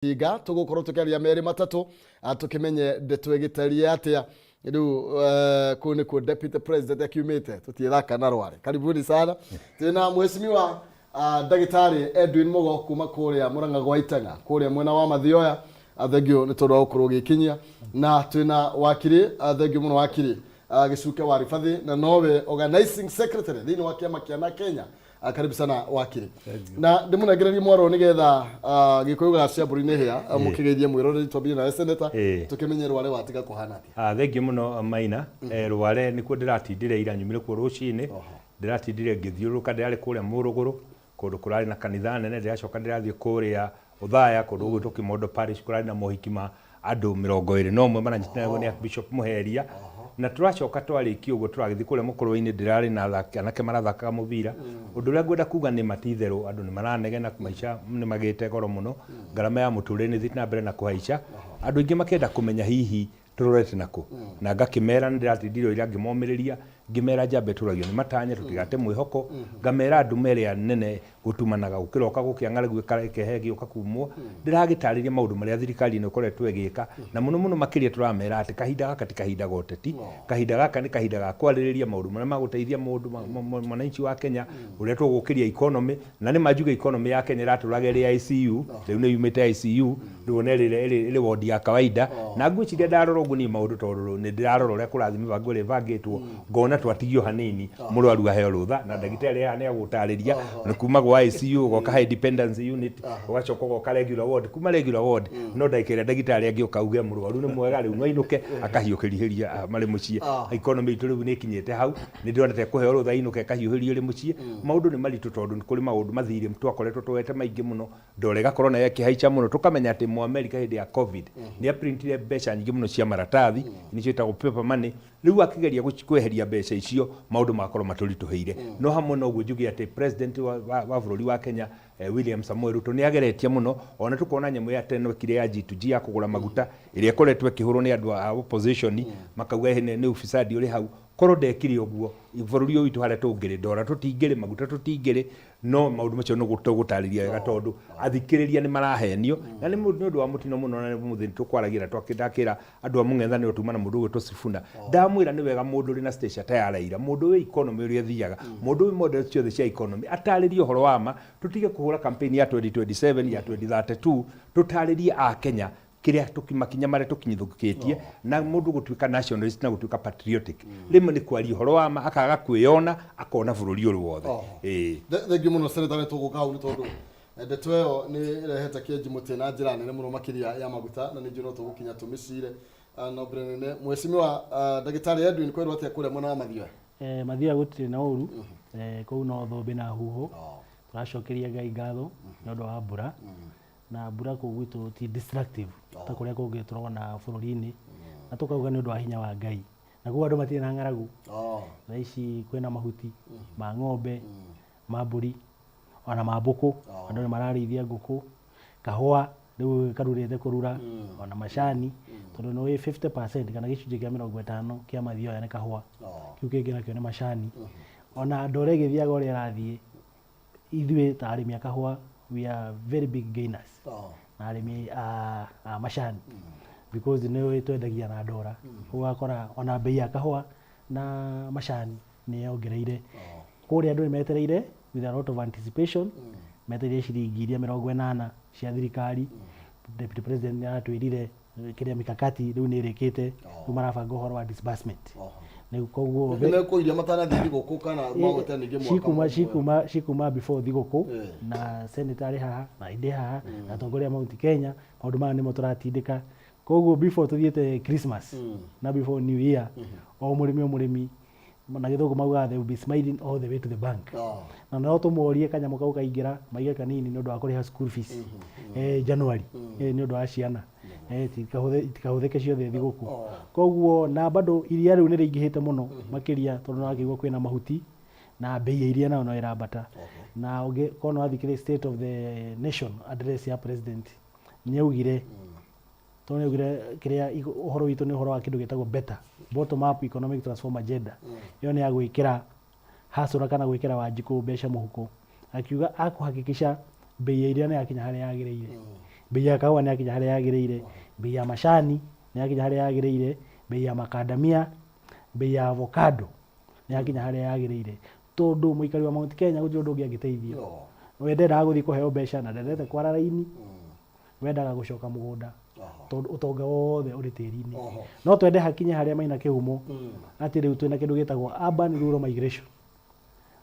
Tinga tũgũkorwo tũkĩaria merĩ matatũ, tũkĩmenye ndeto ĩgĩtariĩ atĩa rĩu. Kũu nĩkuo Deputy President akiumĩte tũtiĩthaka na rware. Karibuni sana. Twĩna Mheshimiwa Ndagĩtarĩ Edwin Mugo kuma kũrĩa Mũrang'a gwa Itang'a, kũrĩa mwena wa Mathioya. Thengiũ nĩ tondũ wa gũkorwo ũgĩkinyia. Na twĩna wakiri, thengiũ mũno wakiri Gĩcuke wa Ribathi, na nowe organizing secretary thĩinĩ wa kĩama kĩa na Kenya. Karibu sana wakiri, na ndĩmũnengererie mwaro nĩgetha Gĩkũyũ gacia mbũri nĩ hĩa, mũkĩgeithie mwĩroreri. Twambie nawe, senator, tũkĩmenye Rware watiga kũhana atĩa. Thengiũ mũno, Maina. Rware nĩkuo ndĩratindire ira, nyumire kuo rũcinĩ, ndĩratindire ngĩthiũrũrũka, ndĩrarĩ kũrĩa Mũrũgũrũ, kũndũ kũrarĩ na kanitha nene, ndĩracoka ndĩrathiĩ kũrĩa Ũthaya, kũndũ gũgwĩtwo Kimondo Parish, kũrarĩ na mohiki ma andũ 21 maranyitanĩrwo nĩ Archbishop Mũheria. Na tũracoka twarĩkia ũguo tũragĩthiĩ kũrĩa Mũkũrwe-inĩ, ndĩrarĩ na athaki anake marathakaga mũbira. Ũndũ ũrĩa ngwenda kuga nĩ ma ti itherũ andũ nĩ maranegena, maica nĩ magĩte goro mũno, ngarama ya mũtũrĩre nĩ ĩthiĩte na mbere na kũhaica. Andũ aingĩ makĩenda kũmenya hihi tũrorete nakũ, na ngakĩmera nĩ ndĩratindire ira ngĩmomĩrĩria, ngĩmera njamba ĩtũragio nĩ matanya, tũtigate mwĩhoko, ngamera ndume ĩrĩa nene gũtumanaga gũkĩroka gũkĩa ng'aragu ĩkehe ĩgĩũka kumwo. Ndĩragĩtarĩria maũndũ marĩa thirikari ĩno ĩkoretwo ĩgĩka, na mũno mũno makĩria tũramera atĩ kahinda gaka ti kahinda ga ũteti, kahinda gaka nĩ kahinda ga kwarĩrĩria maũndũ marĩa magũteithia mũndũ mwananchi wa Kenya, ũrĩa tũgũkĩria economy. Na nĩ ma njuge economy ya Kenya ĩratũraga ĩrĩ ICU, rĩu nĩ yumĩte ICU, rĩu ona ĩrĩ wodi ya kawaida. Na ngwĩciria ndarora ũguo niĩ maũndũ, tondũ nĩ ndĩrarora ũrĩa kũrathiĩ, mĩbango ĩrĩa ĩbangĩtwo, ngona twatigio hanini mũrwaru aheo rũtha, na ndagĩtarĩ haha nĩ agũtarĩria nĩ kuma gwa ICU ũgoka high dependency unit, ũgacoka ũgoka regular ward, kuma regular ward no ndagĩka ĩrĩa ndagĩtarĩ angĩũka auge mũrwaru nĩ mwega rĩu no ainũke, akahiũkĩrihĩria marĩ mũciĩ. Economy itũ rĩu nĩ ĩkinyĩte hau, nĩ ndĩronete kũheo rũtha ainũke akahiũhĩrio ĩrĩ mũciĩ. Maũndũ nĩ maritũ tondũ nĩ kũrĩ maũndũ mathirĩ twakoretwo tuoete maingĩ mũno, ndora ĩgakorwo nayo ĩkĩhaica mũno. Tũkamenya atĩ Mũamerika hĩndĩ ya COVID nĩ aprintire mbeca nyingĩ mũno cia maratathi, nĩcio ĩtagwo paper money. Rĩu akĩgeria kweheria mbeca icio, maũndũ magakorwo matũritũhĩire. No hamwe na ũguo njuge atĩ president wa bũrũri wa Kenya, William Samoei Ruto, nĩ ageretie mũno, ona tũkona nyamũ ya tene ekire ya G2G ya kũgũra maguta, ĩrĩa ĩkoretwo ĩkĩhũrwo nĩ andũ a opposition, makauga nĩ ufisadi ũrĩ hau. Korwo ndekire ũguo, bũrũri ũyũ witũ harĩa tũngĩrĩ, ndora tũtingĩrĩ, maguta tũtingĩrĩ. No maũndũ macio nĩ tũgũtarĩria wega tondũ athikĩrĩria nĩ marahenio na nĩ ũndũ wa mũtino mũno. Na mũthĩ nĩ tũkwaragia na ndakĩra andũ a mũng'ethanĩro tuma na mũndũ ũgwĩtwo Sifuna, ndamwĩra nĩ wega mũndũ ũrĩ na stature ta ya Raila, mũndũ wĩ economy ũrĩa ĩthiaga, mũndũ wĩ model ciothe cia economy, atarĩrie ũhoro wa ma, tũtige kũhũra campaign ya 2027, ya 2032, tũtarĩrie a Kenya kĩrĩa makinya marĩa tũkinyithũkĩtie. Na mũndũ gũtuĩka nationalist na gũtuĩka patriotic rĩmwe nĩ kwaria ũhoro wa ma, akaga kwĩyona, akona bũrũri ũrĩ wothe. Ĩĩ. Thengiũ mũno, senator. Nĩ tũgũka hau nĩ tondũ ndeto ĩyo nĩ ĩrehete kĩenji mũtĩ na njĩra nene mũno makĩria ya maguta, na nĩ njũĩ no tũgũkinya tũmĩcire. No mbere nene, Mheshimiwa Ndagĩtarĩ Edwin, kwĩrwo atĩa kũrĩa mwena wa Mathioya? Mathioya gũtirĩ na ũru. Kũu no thũmbĩ na huho. Tũracokeria Ngai ngatho nĩ ũndũ wa mbura, na mbura kũu gwitũ ti destructive ta kũrĩa kũngĩ tũrona bũrũri-inĩ, na tũkauga nĩ ũndũ wa hinya wa Ngai. Na kũu andũ matirĩ na ng'aragu. Thaa ici kwĩna mahuti ma ng'ombe, ma mbũri, ona ma mbũkũ. Andũ nĩ mararĩithia ngũkũ, kahũa rĩu karurĩte kũrura, ona macani, tondũ nĩ 50% kana gĩcunjĩ kĩa 50 kĩa Mathioya nĩ kahũa, kĩu kĩngĩ nakĩo nĩ macani. Ona ndore ĩgĩthiaga ũrĩa ĩrathiĩ, ithuĩ ta arĩmi a kahũa we are very big gainers, na arĩmi a macani, because nĩ twendagia na ndora, ũgakora ona bei ya kahũa na macani nĩ yongereire. Kũrĩa andũ nĩ metereire with a lot of anticipation, metereire ciringi iria 80 cia thirikari. Deputy President nĩ aratwĩrire kĩrĩa mikakati rĩu nĩ ĩrĩkĩte, rĩu marabanga ũhoro wa disbursement. Rĩu koguo Nĩ mekũiria matanathiĩ thigũkũ kana magwete ningĩ mwaka? Cikuma cikuma before thigũkũ. Na senator arĩ haha na ndĩ haha na atongoria a Mount Kenya, maũndũ maya nĩmo tũratindĩka. Koguo before tũthiĩte Christmas na before New Year, o mũrĩmi o mũrĩmi, na Gĩthũngũ maugaga they will be smiling all the way to the bank. Na no tũmorie kanyamũ kau kaingĩra maige kanini nĩ ũndũ wa kũrĩha school fees January, nĩ ũndũ wa ciana, itikahũthĩke ciothe thigũkũ. Koguo na bado iria rĩu nĩ rĩingĩhĩte mũno makĩria, tondũ nĩ wakĩigua kwĩna mahuti na bei ya iria nayo no ĩrambata. Na ũngĩkorwo nĩ wathikĩrĩria State of the Nation Address ya president, nĩ augire, tondũ nĩ augire kĩrĩa ũhoro witũ nĩ ũhoro wa kĩndũ gĩtagwo better bottom up economic transform agenda. Ĩyo nĩ ya gwĩkĩra hasũra kana gwĩkĩra Wanjikũ mbeca mũhuko, akiuga akũhakikisha bei ya iria nĩ yakinya harĩa yagĩrĩire. Bei ya kahũa nĩ yakinya harĩa yagĩrĩire, bei ya macani nĩ yakinya harĩa yagĩrĩire, bei ya makandamia, bei ya avocado nĩ yakinya harĩa yagĩrĩire. Tondũ mũikari wa Mount Kenya gũtirĩ ũndũ ũngĩ angĩteithio. We ndendaga gũthiĩ kũheo mbeca na ndendete kwara raini, wendaga gũcoka mũgũnda tondũ ũtonga wothe ũrĩ tĩri-inĩ. No twende hakinye harĩa Maina Kĩhumo atĩ rĩu twĩna kĩndũ gĩtagwo urban rural migration.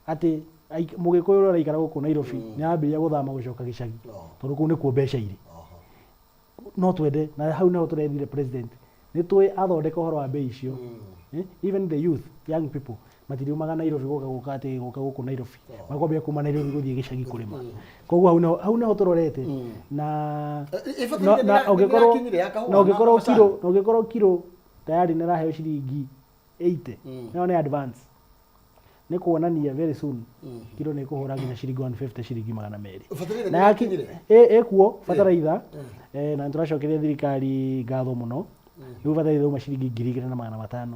Atĩ Mũgĩkũyũ ũrĩa ũraikara gũkũ Nairobi nĩ arambĩrĩria gũthama gũcoka gĩcagi tondũ kũu nĩkuo mbeca irĩ. No twende na hau nĩho tũrethire president nĩ tũĩ athondeka ũhoro wa mbei icio. Even the youth, young people matiriumaga Nairobi gũka gũka atĩ gũka gũkũ Nairobi, makwambia kuma Nairobi gũthiĩ gĩcagi kũrĩma. Koguo hau nĩho, hau nĩho tũrorete na Ĩbataire na ũngĩkorwo nĩrakinyire ya kahũa na ũngĩkorwo na macani. kiro, na ũngĩkorwo kiro tayari nĩraheo ciringi 80, ĩyo nĩ advance, nĩ kuonania very soon kiro nĩ ĩkũhũra nginya ciringi 150, ciringi 200. Bataraitha Na nĩrakinyire? Ĩkuo bataraitha, na nĩtũracokeria thirikari ngatho mũno. Rĩu bataraitha uma ciringi 2500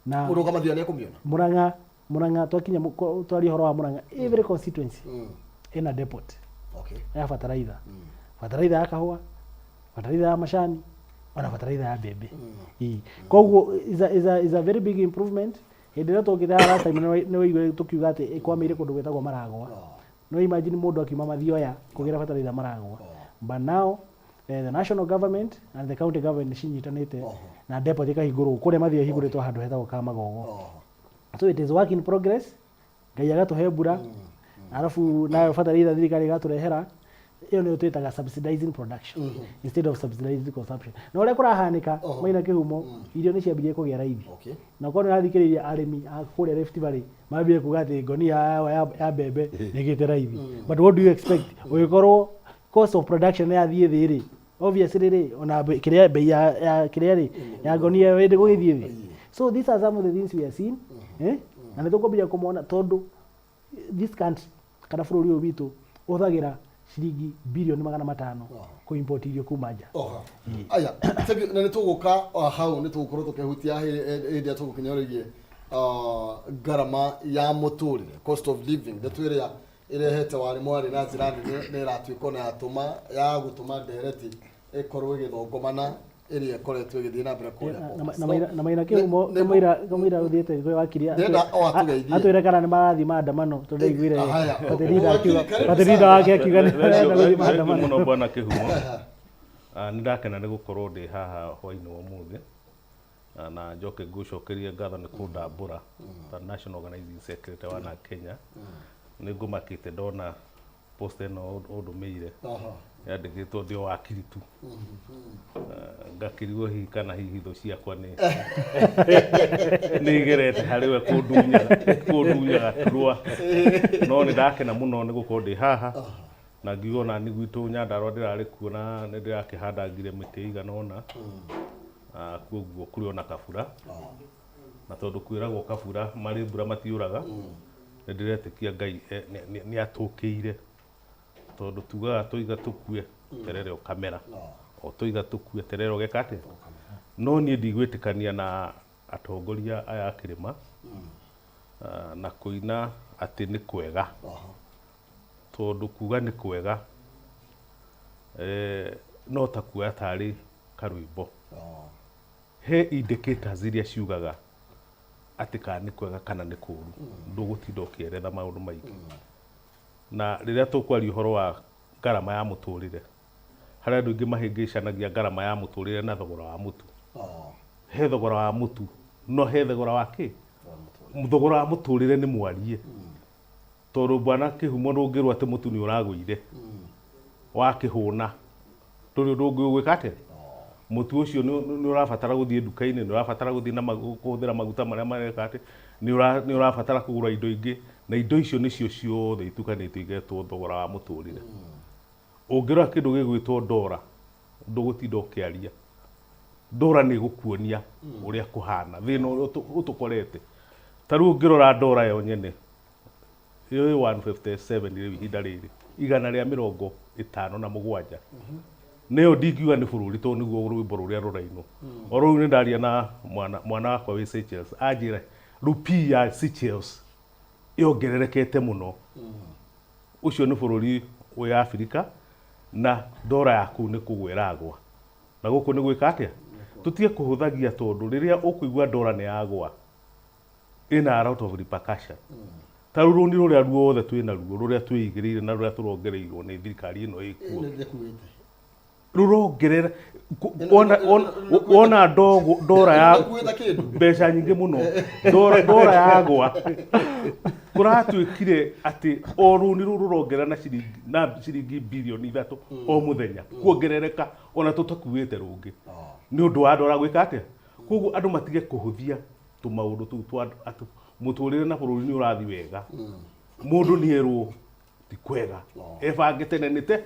na Mũndũ ũkamathia nĩ ekũmĩona. Murang'a, Murang'a twakinya twaria ũhoro wa Murang'a, every constituency ĩna depot ya bataraitha, bataraitha ya kahũa, bataraitha ya macani, ona bataraitha ya mbembe. Ĩĩ. Koguo is a very big improvement. Hĩndĩ ĩrĩa twokĩte haha last time nĩ waiguire tũkiuga atĩ ĩkwamĩire kũndũ gwĩtagwo Maragwa. No imagine mũndũ akiuma Mathioya kũgĩra bataraitha Maragwa. But now the national government and the county government nĩ cinyitanĩte na depot ĩkahingũrwo kũrĩa Mathioya, ĩhingũrĩtwo handũ hetagwo Kamagogo. So it is work in progress. Ngai agatũhe mbura, arabu nayo bataraitha thirikari ĩgatũrehera. Ĩyo nĩyo twĩtaga subsidizing production instead of subsidizing consumption. Na ũrĩa kũrahanĩka, Maina Kĩhumo, irio nĩ ciambirie kũgĩa raithi. Na korwo nĩ ũrathikĩrĩria arĩmi a kũrĩa Rift Valley, mambire kuga atĩ ngonia ya mbembe nĩ ĩgĩte raithi. But what do you expect ũgĩkorwo cost of production yathiĩ thĩ rĩ? Obviously rĩ, ona kĩrĩa bei ya kĩrĩa rĩ ya ngonia ĩyo ĩndĩ gũgĩthiĩ thĩ. So these are some of the things we are seeing, eh? Na nĩ tũkwambia kũmona tondũ this country, kana bũrũri ũyũ witũ, ũhũthagĩra ciringi birioni 500 kũ import irio kuma nja. Oha. Aya, thank you. Na nĩ tũgũka hau nĩ tũgũkorwo tũkĩhutia hĩndĩ ĩrĩa tũgũkinya rĩgiĩ ngarama ya mũtũrĩre, cost of living, ndeto ĩrĩa ĩrehete warĩ mwarĩ na njĩra nene nĩ ĩratuĩka ona yatũma ya gũtũma ndereti ĩkorwo ĩgĩthongomana ĩrĩa ĩkoretwo ĩgĩthiĩ na mbere kũrĩa Bomas. Na Maina Kĩhumo, kamũira ũthiĩte kwĩ wakiri Ndĩrenda o atũgeithie. Atwĩre kana nĩ marathiĩ maandamano, tondũ ndaiguire Haya. party leader Wakiri, akiuga karibu party leader sana. wake akiuga nĩ marenda gũthiĩ Thengiũ maandamano. Mũno bwana Kĩhumo. Nĩ ndakena nĩ gũkorwo ndĩ haha hwainĩ wa ũmũthĩ. Na njoke ngũcokerie ngatho nĩ kũndambũra ta National Organizing Secretary wa NARC Kenya. Nĩ ngũmakĩte ndona post ĩno ũndũmĩire yandĩkĩtwo ndĩ o wakiri tu. Ngakĩrigwo hihi kana hihi thũ ciakwa nĩ igerete harĩ we kũndunya gaturwa. No nĩ ndakena mũno nĩ gũkorwo ndĩ haha na ngiuga ona nĩ gwitũ Nyandarũa ndĩrarĩ kuo na nĩ ndĩrakĩhandangire mĩtĩ ĩigana ũna. Koguo kũrĩ ona kabura, na tondũ kwĩragwo kabura marĩ mbura matiũraga, nĩ ndĩretĩkia Ngai nĩ atũkĩire, tondũ tugaga tũiga tũkue terere ũkamera, o tũiga tũkue terere ũgeka atĩa. No niĩ ndigwĩtĩkania na atongoria aya a kĩrĩma na kũina atĩ nĩ kwega, tondũ kuga nĩ kwega no ta kuoya tarĩ karwĩmbo. He indicators iria ciugaga atĩ kana nĩ kwega kana nĩ kũru, ndũgũtinda ũkĩeretha maũndũ maingĩ. Na rĩrĩa tũkwaria ũhoro wa ngarama ya mũtũrĩre, harĩ andũ aingĩ mahĩngĩcanagia ngarama ya mũtũrĩre na thogora wa mũtu. He thogora wa mũtu, no he thogora wa kĩ? Thogora wa mũtũrĩre nĩ mwarie, tondũ bwana Kĩhumo, ndũngĩrwo atĩ mũtu nĩ ũragũire wakĩhũna, ndũrĩ ũndũ ũngĩ ũgwĩka atĩa. Mũtu ũcio nĩ ũrabatara gũthiĩ nduka-inĩ, nĩ ũrabatara gũthiĩ na kũhũthĩra maguta marĩa mareka atĩ nĩ ũrabatara kũgũra indo ingĩ, na indo icio nĩcio ciothe itukanĩtio igetwo thogora wa mũtũrĩre. Ũngĩrora kĩndũ gĩgwĩtwo ndora, ndũgũtinda ũkĩaria, ndora nĩ ĩgũkuonia ũrĩa kũhana, thĩna ũrĩa ũtũkorete. Ta rĩu ũngĩrora ndora yo nyene ĩyo ĩ 157 rĩu ihinda rĩrĩ, 157, nĩyo ndingiuga nĩ bũrũri, tondũ nĩguo rwĩmbo rũrĩa rũrainwo. O rĩu nĩ ndaria na mwana wakwa wĩ Seychelles, anjĩra rupee ya Seychelles yongererekete mũno. Ũcio nĩ bũrũri wĩ Afrika. Na ndora yaku nĩ kũgwa ĩragwa na gũkũ nĩ gwĩka atĩa? Tũtige kũhũthagia tondũ rĩrĩa ũkũigua ndora nĩ yagwa ĩna a lot of repercussion. Ta rĩu rũni rũrĩa ruothe twĩ naruo rũrĩa twĩigĩrĩire na rũrĩa tũrongereirwo nĩ thirikari ĩno ĩkuo rũrongerera wona wona ndora ya mbeca nyingĩ mũno ndora ndora yagwa kũratuĩkire atĩ o rũni rũu rũrongerera na ciringi na ciringi birioni 3 o mũthenya kuongerereka ona tũtakuĩte rũngĩ nĩ ũndũ wa ndora gwĩka atĩa. Koguo andũ matige kũhũthia tũmaũndũ tũu twa atĩ mũtũrĩre na bũrũri nĩ ũrathiĩ wega. Mũndũ nĩ erwo ti kwega ebange tene nĩ te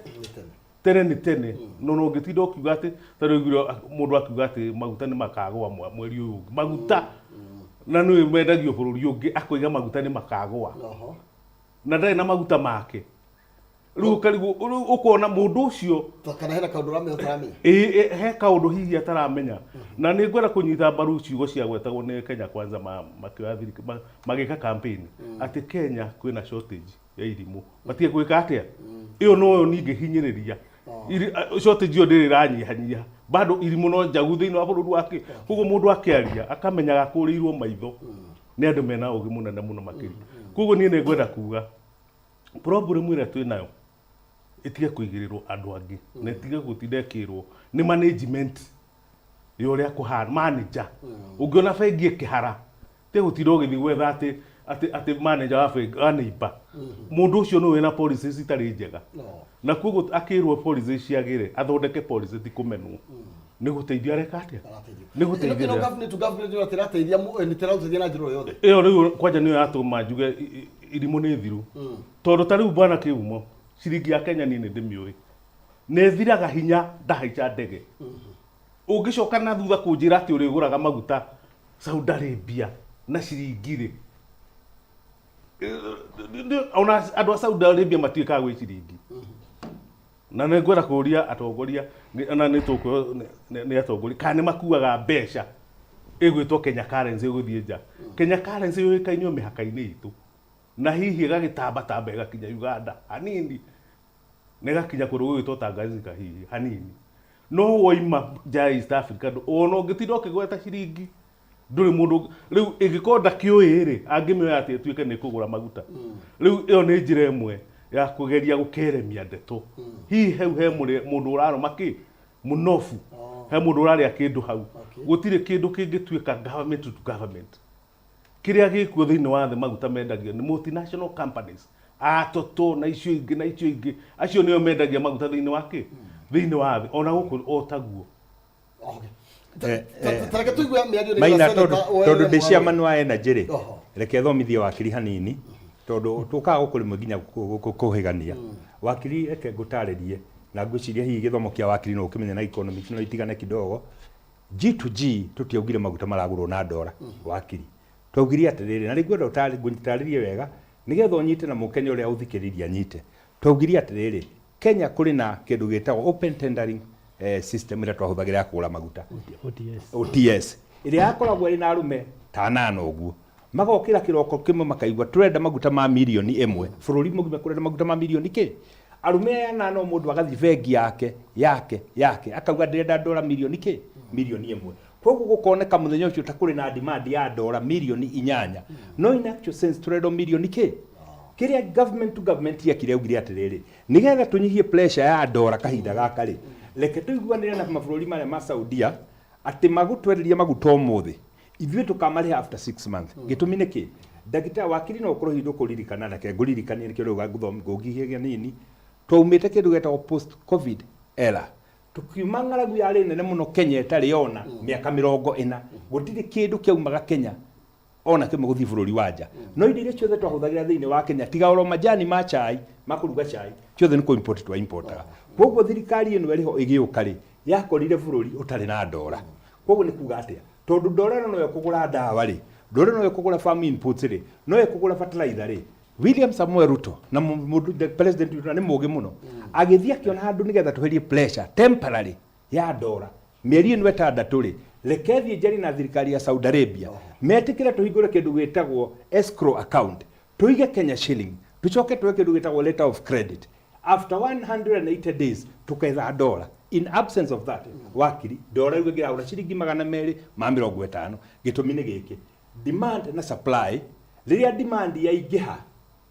tene nĩ tene. No no ũngĩtinda ũkiuga atĩ ta rĩu ũiguire mũndũ akiuga atĩ maguta nĩ makagũa mweri ũyũ ũngĩ maguta na nĩ mendagio bũrũri ũngĩ akoiga maguta nĩ makagũa na ndarĩ na maguta make. Rĩu ũkarigwo rĩu ũkona mũndũ ũcio kana hena kaũndũ ũramenya ũtaramenya. Ĩĩ, he kaũndũ hihi ataramenya. Na nĩ ngwenda kũnyita mbaru ciugo ciagwetagwo nĩ Kenya Kwanza makĩoya magĩka campaign atĩ Kenya kwĩna shortage ya irimũ matige gwĩka atĩa. Ĩyo noyo ningĩhinyĩrĩria shortage ĩyo ndĩrĩ ĩranyihanyiha bado irimũ no njagu thĩinĩ wa bũrũri wake. Koguo mũndũ akĩaria akamenyaga akũrĩirwo maitho nĩ andũ mena ũgĩ mũnene mũno makĩria. Koguo niĩ nĩ ngwenda kuga problem ĩrĩa twĩ nayo ĩtige kũigĩrĩrwo andũ angĩ na ĩtige gũtinda ĩkĩrwo nĩ management ya ũrĩa kũhana manager. Ũngĩona bengi ĩkĩhara te gũtinda ũgĩthiĩ gwetha atĩ atĩ atĩ manager wa bengi wa neighbor mũndũ ũcio nĩwe wĩna policies itarĩ njega na koguo akĩrwo policies ciagĩre athondeke policy ti kũmenwo nĩ gũteithia areka atĩa nĩ gũteithia. Ĩno government to government ĩno tĩrateithia nĩ tĩrateithia na njĩra o yothe. Ĩyo rĩu kwanja nĩyo yatũma njuge irimũ nĩ thiru tondũ ta rĩu bwana kĩhumo ciringi ya Kenya niĩ nĩ ndĩmĩũĩ nĩ ĩthiraga hinya ndahaica ndege. Ũngĩcoka na thutha kũnjĩra atĩ ũrĩgũraga maguta Saudi Arabia na ciringi rĩ, ona andũ a Saudi Arabia matiĩkaga gwĩ ciringi. Na nĩ ngwenda kũria atongoria na nĩ tũkwĩrwo nĩ atongoria kana nĩ makuaga mbeca ĩgwĩtwo Kenya currency ĩgũthiĩ nja. Kenya currency yũĩkaine o mĩhaka-inĩ itũ na hihi ĩgagĩtambatamba ĩgakinya Uganda hanini na ĩgakinya kũndũ gũgwĩtwo Tanganyika hihi hanini. No woima nja ya East Africa ona ũngĩtinda ũkĩgweta ciringi ndũrĩ mũndũ rĩu ĩngĩkorwo ndakĩũĩ rĩ angĩmĩoya atĩ ĩtuĩke nĩ kũgũra maguta. Rĩu ĩyo nĩ njĩra ĩmwe ya kũgeria gũkeremia ndeto. Hihi hau he mũndũ ũrarũma kĩ mũnobu he mũndũ ũrarĩa kĩndũ hau. Gũtirĩ kĩndũ kĩngĩtuĩka government to government. Kĩrĩa gĩkuo thĩinĩ wa thĩ maguta mendagio nĩ multinational companies a Total na icio ingĩ na icio ingĩ acio nĩo mendagia maguta thĩinĩ wa kĩ thĩinĩ wa thĩ ona gũkũ o taguo. Tareke tũigue mĩario nĩ Maina tondũ tondũ ndĩ chairman wa energy rĩ reke thomithie wakiri hanini tondũ tũkaga gũkũ rĩmwe nginya kũhĩgania. Wakiri reke ngũtarĩrie na ngwĩciria hihi gĩthomo kĩa wakiri no ũkĩmenye na economics no itigane kidogo. G to G tũtiaugire maguta maragũrwo na ndora wakiri. Twaugire atĩrĩrĩ na nĩngwenda ngũtarĩrie wega nĩgetha ũnyite na mũkenya ũrĩa ũthikĩrĩria anyite. Twaugire atĩrĩrĩ Kenya kũrĩ na kĩndũ gĩtagwo open tendering system ĩrĩa twahũthagĩra ya kũgũra maguta. OTS. OTS ĩrĩa yakoragwo ĩrĩ na arũme ta anana ũguo magokĩra kĩroko kĩmwe makaigua tũrenda maguta ma mirioni 1 bũrũri mũgima kũrenda maguta ma mirioni kĩ arũme aya anana o mũndũ agathiĩ bengi yake yake yake akauga ndĩrenda ndora mirioni kĩ mirioni 1. Koguo gũkoneka mũthenya ũcio ta kũrĩ na demand ya ndora mirioni 8 no in actual sense tũrenda mirioni kĩ. Kĩrĩa government to government yekire yaugire atĩrĩrĩ nĩgetha tũnyihie pressure ya ndora kahinda gaka rĩ reke tũiguanĩre na mabũrũri marĩa ma Saudia atĩ magũtwenderia maguta ũmũthĩ ithuĩ tũkamarĩha after 6 months. Gĩtũmi nĩ kĩ ndagĩtarĩ wakiri no ũkorwo hihi ndũkũririkana reke ngũririkanie nĩkĩo rĩu ngũgihia nini. Twaumĩte kĩndũ gĩtagwo post covid era tukiuma ng'aragu yarĩ nene mũno Kenya ĩtarĩ yona mĩaka 40 gũtirĩ kĩndũ kĩaumaga Kenya ona kĩmwe gũthiĩ bũrũri wa nja. No indo iria ciothe twahũthagĩra thĩinĩ wa Kenya tiga oro majani ma chai ma kũruga chai ciothe nĩ kũ-import twa importaga. Koguo thirikari ĩno ĩrĩho ĩgĩũka rĩ yakorire bũrũri ũtarĩ na ndora. Koguo nĩ kuga atĩa tondũ ndora ĩno noyo kũgũra ndawa rĩ ndora noyo kũgũra farm inputs rĩ noyo kũgũra fertilizer rĩ. William Samoei Ruto na mũndũ the president witũ na nĩ mũgĩ mũno agĩthiĩ akĩona handũ nĩgetha tũherie pressure temporary ya ndora mĩeri ĩno ĩtandatũ rĩ reke thiĩ njarie na thirikari ya Saudi Arabia metĩkĩre tũhingũre kĩndũ gĩtagwo escrow account tũige Kenya shilling tũcoke tuoe kĩndũ gĩtagwo letter of credit. After 180 days tuketha ndora. In absence of that, wakiri, ndora rĩu ĩngĩragũra ciringi 250. Gĩtũmi nĩ gĩkĩ, demand na supply. Rĩrĩa demand yaingĩha,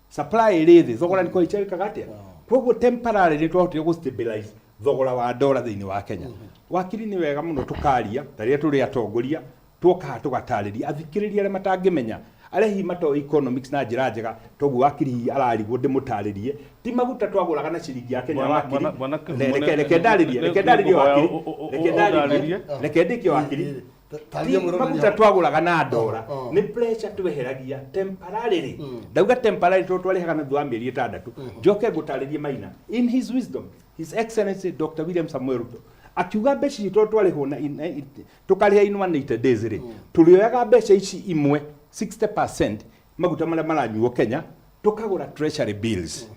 supply ĩrĩ thĩ, thogora nĩ kũhaica. Wĩkaga atĩa? Koguo temporarily nĩ twahotire gũ stabilize thogora wa ndora thĩinĩ wa Kenya. Wakiri, nĩ wega mũno tũkaria ta rĩrĩa tũrĩ atongoria, twoka haha tũgatarĩria athikĩrĩria arĩa matangĩmenya, arĩa hihi matoĩ economics na njĩra njega. Toguo wakiri hihi ararigwo ndĩmũtarĩrie ti maguta twagũraga na ciringi ya Kenya. Wakiri, Bwana Kĩhumo, reke ndarĩrie, reke ndarĩrie. Nĩngũhoya Wakiri, reke ndarĩrie, ũndarĩrie. reke ndĩkie, wakiri. Tarĩria Ti mwĩroreri maguta hau. twagũraga na ndora, nĩ pressure tweheragia temporarily. Ndauga temporarily tondũ twarĩhaga na thutha wa mĩeri 6. Njoke ngũtarĩrie, Maina. In his wisdom, His Excellency Dr. William Samuel Ruto akiuga mbeca ici, tondũ twarĩhwo na tũkarĩha in 180 days rĩ, tũrĩoyaga mbeca ici imwe, 60% maguta marĩa maranyuo Kenya, tũkagũra treasury bills,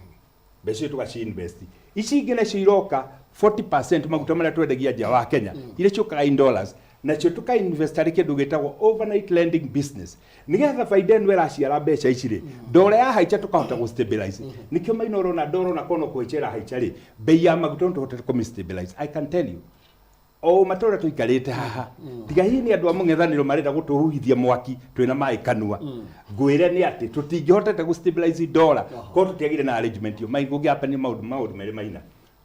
mbeca icio tũgaci invest. Ici ingĩ nacio iroka, 40% maguta marĩa twendagia nja wa Kenya, iria ciũkaga in dollars, nacio tũkainvest harĩ kĩndũ gĩtagwo overnight lending business, nĩgetha baida ĩno ĩraciara mbeca ici rĩ, ndora yahaica tũkahota gũ stabilize. Nĩkĩo, Maina, ũrona ndora ona kono kũhaica ĩrahaica rĩ, bei ya maguta no tũhote kũmĩ stabilize. I can tell you, o matũra tũikarĩte haha, tiga hihi nĩ andũ a mũng'ethanĩro marenda gũtũhuhithia mwaki twĩna maĩ kanua, ngwĩre nĩ atĩ tũtingĩhotete gũ stabilize ndora korwo tũtiagire na arrangement ĩyo. Mai kũngĩhappen maũndũ merĩ, Maina,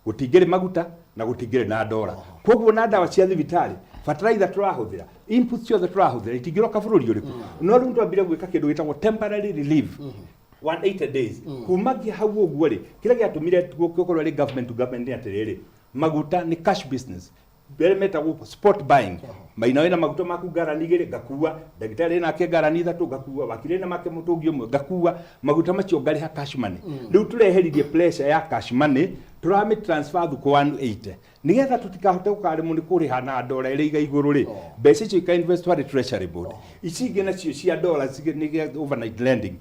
gũtingĩrĩ maguta na gũtingĩrĩ na ndora. Koguo na ndawa cia thibitarĩ, fertilizer tũrahũthĩra, inputs ciothe tũrahũthĩra itingĩroka bũrũri ũrĩkũ. No rĩu twambire gwĩka kĩndũ gĩtagwo temporary relief, 180 days. Kumagia hau ũguo rĩ, kĩrĩa gĩatũmire gũkorwo arĩ government to government nĩ atĩrĩrĩ, maguta nĩ cash business. Mbere metagwo spot buying. Maina wĩna maguta maku ngarani 2, ngakua. Ndagĩtarĩ nake ngarani 3, ngakua. Wakiri na make mũtũngi ũmwe, ngakua. Maguta macio ngarĩha cash money. Rĩu tũreheririe pressure ya cash money, tũramĩ transfer thukũ 180, nigetha tũtikahote gũkaremwo nĩ kũrĩha na ndora ĩrĩa iga igũrũ rĩ, mbeca icio ika invest harĩ treasury board. Ici ingĩ nacio cia ndora nĩ gĩa overnight lending,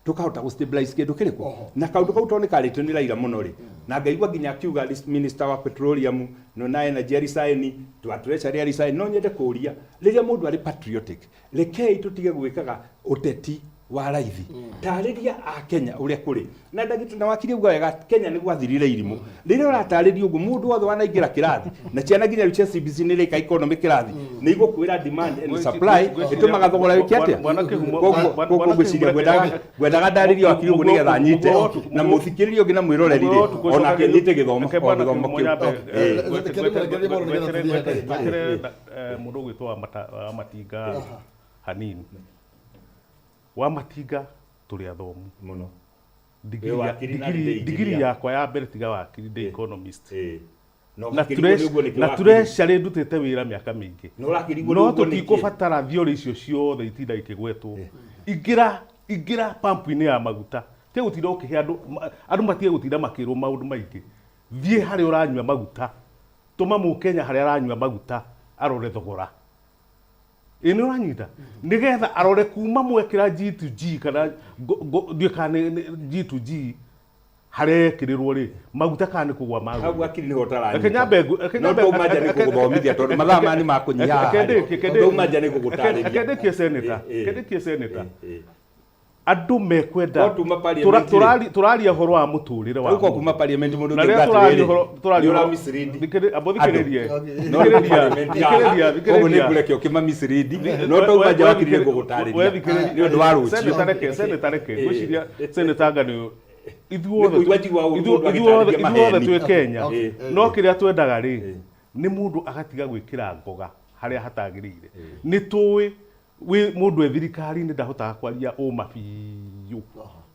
tukahota gũ stabilize kĩndũ kĩrĩkũ. Na kaũndũ kau tondũ nĩ karĩtio nĩ Raila mũno rĩ, na ngaigua nginya akiuga minister wa petroleum no na energy resign, twa treasury resign. No nyende kũria, rĩrĩa mũndũ arĩ patriotic, rekei tũtige gwĩkaga ũteti wa raithi. Tarĩria a Kenya ũrĩa kũrĩ na ndagĩtarĩ na wakiri uga wega, Kenya nĩ gwathirire irimũ. Rĩrĩa ũratarĩria ũguo, mũndũ wothe wanaingĩra kĩrathi na ciana nginya rĩu cia CBC nĩ rĩka economy kĩrathi, nĩ igũkwĩra demand and supply ĩtũmaga thogora wĩke atĩa. Bwana Kĩhumo, Koguo Bwana ngwĩciria Kĩhumo, ngwendaga ndarĩrie wakiri ũguo nĩgetha anyite, na mũthikĩrĩria ũngĩ na mwĩroreri rĩ, onake anyite gĩthomo Reke o Bwana gĩthomo Kĩhumo kĩu. nyambe, Reke ngwetere mũndũ ũgwĩtwo wa Matinga hanini. Wa Matinga, tũrĩ athomu. Mũno. Ndigiri Wĩ wakiri na ndĩ ndigiri engineer. yakwa ya mbere, tiga wakiri, ndĩ economist. Na Na ũgakĩrigwo nĩ ũguo nĩkĩ, na wakiri? treasury ndutĩte wĩra mĩaka mĩingĩ. Na ũrakĩrigwo No nĩ ũguo nĩkĩ? tũtikũbatara theory icio ciothe itinda ikĩgwetwo. Ingĩra, ingĩra pump-inĩ ya maguta, tiga gũtinda ũkĩhe andũ, andũ matige gũtinda makĩrwo maũndũ maingĩ. Thiĩ harĩa ũranyua maguta, tũma mũkenya harĩa aranyua maguta arore thogora ĩ nĩ ũranyita, nĩgetha arore kuma mwekĩra G to G kana ndiũĩ kana nĩ G to G harĩa yekĩrĩrwo rĩ, maguta kana nĩ kũgwa Hau magũire. akiri nĩho ũtaranyita. Reke nyambe reke No twauma nja nĩ gũgũthomithia, tondũ mathaa maya nĩ makũnyiha haha Reke rĩ. ndĩkie. Twauma nja nĩ gũgũtarĩria. Reke ndĩkie, senator. Reke ndĩkie, senator. Andũ mekwenda Ko tuma parliament rĩ. Tũraria ũhoro wa mũtũrĩre wa Rĩu ko mũndũ. kuma parliament mũndũ Na ũngĩ rĩrĩa auga tũraria atĩrĩrĩ, ũhoro tũraria nĩ ũhoro ũra mislead Amba ũthikĩrĩrie. No Thikĩrĩria, parliament thikĩrĩria, haha, koguo nĩ thikĩrĩria. ngũreke ũkĩma mislead, no twauma nja, wakiri, nĩ ngũgũtarĩria nĩ ũndũ wa rũciũ. Senator, reke, senator, reke. Ngwĩciria senator anga nĩ ithuothe Nĩ kũigua njiguaga ũru mũndũ ithuothe agĩtarĩria ithuothe maheni. twĩ Kenya. No kĩrĩa twendaga rĩ, nĩ mũndũ agatiga gwĩkĩra ngoga harĩa hatagĩrĩire. Nĩ tũĩ wĩ mũndũ e thirikari-inĩ ndahotaga kwaria ũma biũ,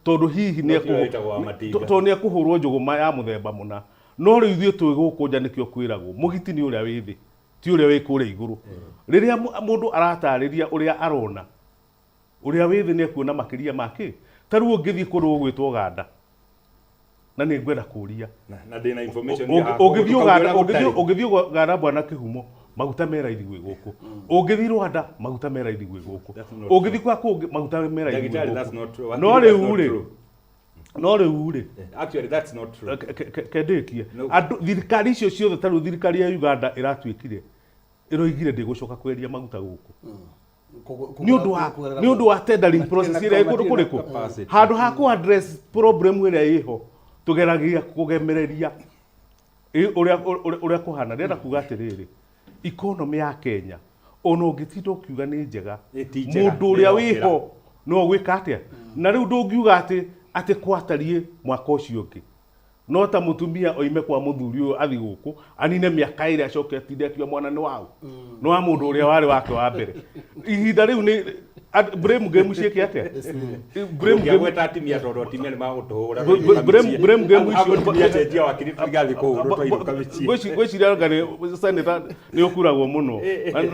tondũ hihi nĩ No tiwe wĩtagwo wa Matinga. tondũ nĩ ekũhũrwo njũgũma ya mũthemba mũna. No rĩu ithuĩ twĩ gũkũ nja, nĩkĩo kwĩragwo mũgiti nĩ ũrĩa wĩ thĩ, ti ũrĩa wĩ kũrĩa igũrũ. Rĩrĩa mũndũ aratarĩria ũrĩa arona, ũrĩa wĩ thĩ nĩ ekuona makĩria ma kĩ. Ta rĩu ũngĩthiĩ kũndũ gũgwĩtwo Ũganda, na nĩ ngwenda kũria, Na ndĩna information ũngĩthiĩ ũngĩthiĩ Uganda, ũngĩthiĩ Uganda, bwana Kĩhumo, maguta me raithi gwĩ gũkũ. Ũngĩthiĩ Rwanda, maguta me raithi gwĩ gũkũ. That's not Ũngĩthiĩ kwa kũngĩ, maguta me raithi gwĩ Ndagĩtarĩ, that's gũkũ. not true. No Wakiri, that's rĩu not rĩ, true. no rĩu rĩ, Actually, that's not true. Kendĩkie. No. Andũ thirikari icio ciothe, ta rĩu thirikari ya Uganda ĩratuĩkire ĩroigire ndĩgũcoka kwendia maguta gũkũ nĩ ũndũ wa tendering process ĩrĩa ĩ kũndũ kũrĩkũ. Capacity. Handũ ha kũ address problem ĩrĩa ĩho. Tũgeragia kũgemereria ũrĩa ũrĩa kũhana. Ndĩrenda kuga atĩrĩrĩ, economy ya Kenya ona ũngĩtinda ũkiuga nĩ njega, Ĩ, ti njega, mũndũ ũrĩa nĩ wĩho no gwĩka atĩa? Na rĩu ndũngiuga atĩ kwatariĩ mwaka ũcio ũngĩ, no ta mũtumia oime kwa mũthuri ũyũ athiĩ gũkũ anine mĩaka ĩrĩ, acoke atinde akiuga mwana nĩ waũ, nĩ wa mũndũ ũrĩa warĩ wake wa mbere. Ihinda rĩu nĩ blame game ciĩke atĩa? Blame game. Ũngĩagweta atimia, tondũ atimia nĩ magũtũhũra. Blame game icio. Mũtumia cenjia wakiri, tũtigathiĩ kũhũrwo twainũka mĩciĩ. Ngwĩciria anga nĩ senator nĩ ũkuragwo mũno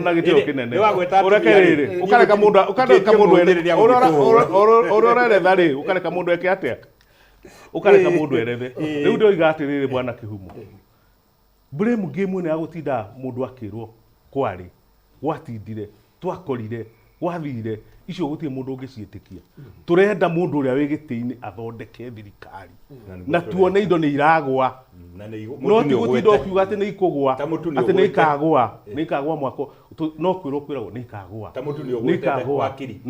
na gĩtĩo kĩnene. Nĩ wagweta Ũreke atumia rĩ, rĩrĩ, ũkareka mũndũ, ũkareka mũndũ rĩrĩa gũgĩtũhũra. Ũrĩa ũreretha rĩ, ũkareka mũndũ eke atĩa? Ũkareka mũndũ erethe. Rĩu ndĩroiga atĩrĩrĩ, bwana Kĩhumo, blame game ĩno ya gũtinda mũndũ akĩrwo kwarĩ gwatindire twakorire gwathire, icio gũtirĩ mũndũ ũngĩciĩtĩkia. Tũrenda mũndũ ũrĩa wĩ gĩtĩ-inĩ athondeke thirikari na tuone indo nĩ iragwa, Na nĩ no mũtu ti nĩ gũtinda ũgwĩte. ũkiuga atĩ nĩ ikũgwa, Ta mũtu nĩ atĩ nĩ ũgwĩte. ikagwa, nĩ ikagwa mwaka no kwĩrwo kwĩragwo nĩ ikagwa. Ta mũtu nĩ Nĩ ũgwĩte, ikagwa. wakiri.